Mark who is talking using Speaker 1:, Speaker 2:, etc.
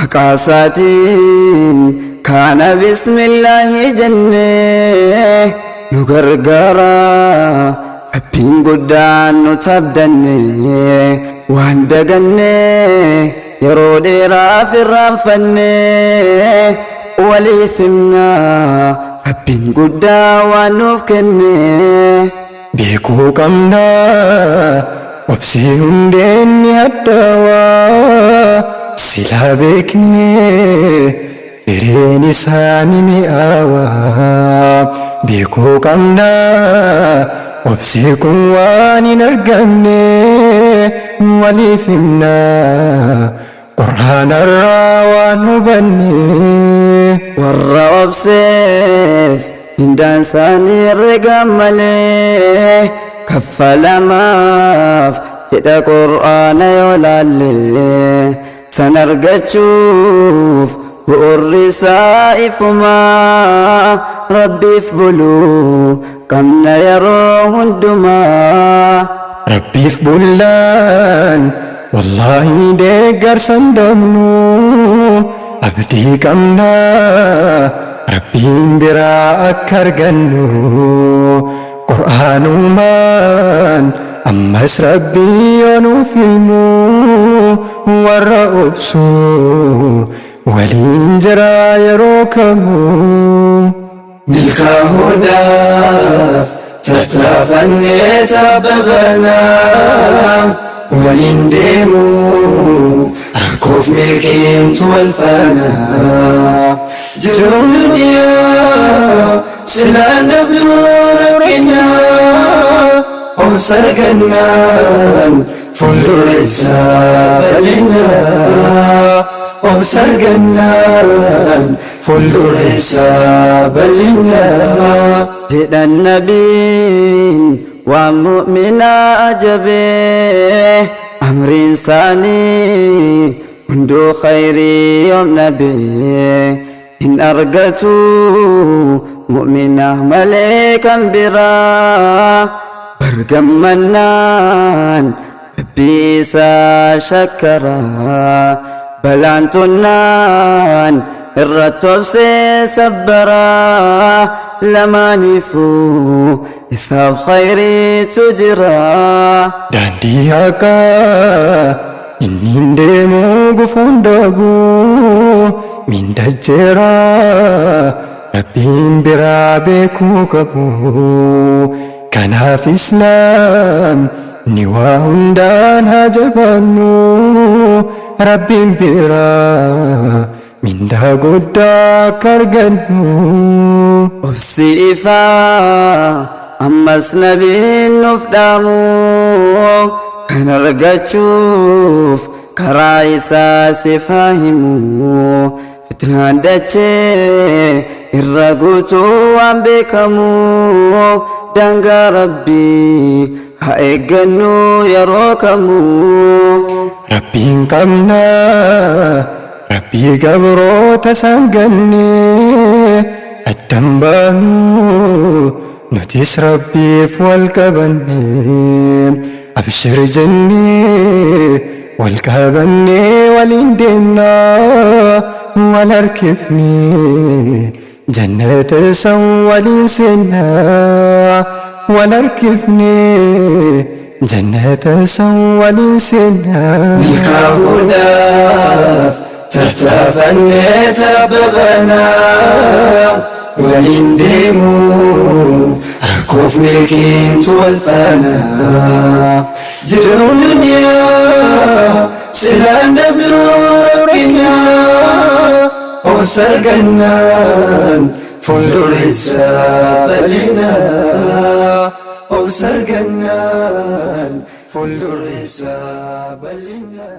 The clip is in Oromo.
Speaker 1: Maqaa isaatiin kaana bismillaahi jennee nu gargaara Rabbiin guddaan nu tabdanne waan daganne yeroo dheeraaf irraanfanne waliif himna Rabbiin guddaa waan nuuf kenne.
Speaker 2: Beekuu qabna obsii hundeen ni hadhaawaa silaa beeknee fireen isaa ni mi'aawaa. Beekuu qabna obsii kun waan hin argamne waliif himna qur'aanarraa waan hubanne.
Speaker 1: Warra obseef mindaan isaanii herrega malee kaffalamaaf jedha qur'aana yoo laalle san argachuuf bu'urri isaa ifumaa Rabbiif buluu qabna yeroo hundumaa.
Speaker 2: Rabbiif bullaan wallaahi deeggarsa hin dhabnu abdii qabna Rabbiin biraa akka argannu qur'aanumaan ammas Rabbii yoo nuuf himu warra obsu waliin jira yeroo kamuu.
Speaker 1: Milkaahuudhaaf tattaafannee tabba banaa waliin deemuu rakkoof milkiintu wal faana. Jiruun duniyaa silaan dhabduu rakkinaa obsa argannaan fuuldurri isaa bal'inaa obsa argannaan fuuldurri isaa bal'inaa. Jedhan nabiin waan mu'minaa ajabee amriin isaanii hunduu khayrii yoom dhabee hin argatu mu'mina malee kan biraa bargammannaan Rabbii isaa shakkaraa balaan tunnaan irratti obsee sabbaraa lamaaniifuu isaaf khayriitu jira.
Speaker 2: Daandii haqaa inni hin deemu gufuun dhabu mindajjeera Rabbiin biraa beekuu qabu. Kanaaf Islaam ni waa hundaan haa jabaannu Rabbiin biraa mindaa guddaa akka argannu.
Speaker 1: Obsi ifaa ammas nabiin nuuf dhaamu kan argachuuf karaa isaa siif haa himu fitnaan dachee irra guutuu waan beekamu daangaa Rabbii haa eeggannu yeroo kamuu.
Speaker 2: Rabbiin qabna Rabbii gabroota isaan ganne addan baanu nutis Rabbiif wal qabanne abshir jennee wal qabanne waliin deemna wal harkifne jannata san waliin seenna wal harkifne jannata san waliin seenna.
Speaker 1: Milkaahuudhaaf tattaafannee tabba banaa waliin deemuu rakkoof milkiintu wal faana. Jiruun duniyaa silaan dhabduu rakkinaa obsa argannaan fuuldurri isaa bal'inaa obsa argannaan fuuldurri isaa bal'inaa.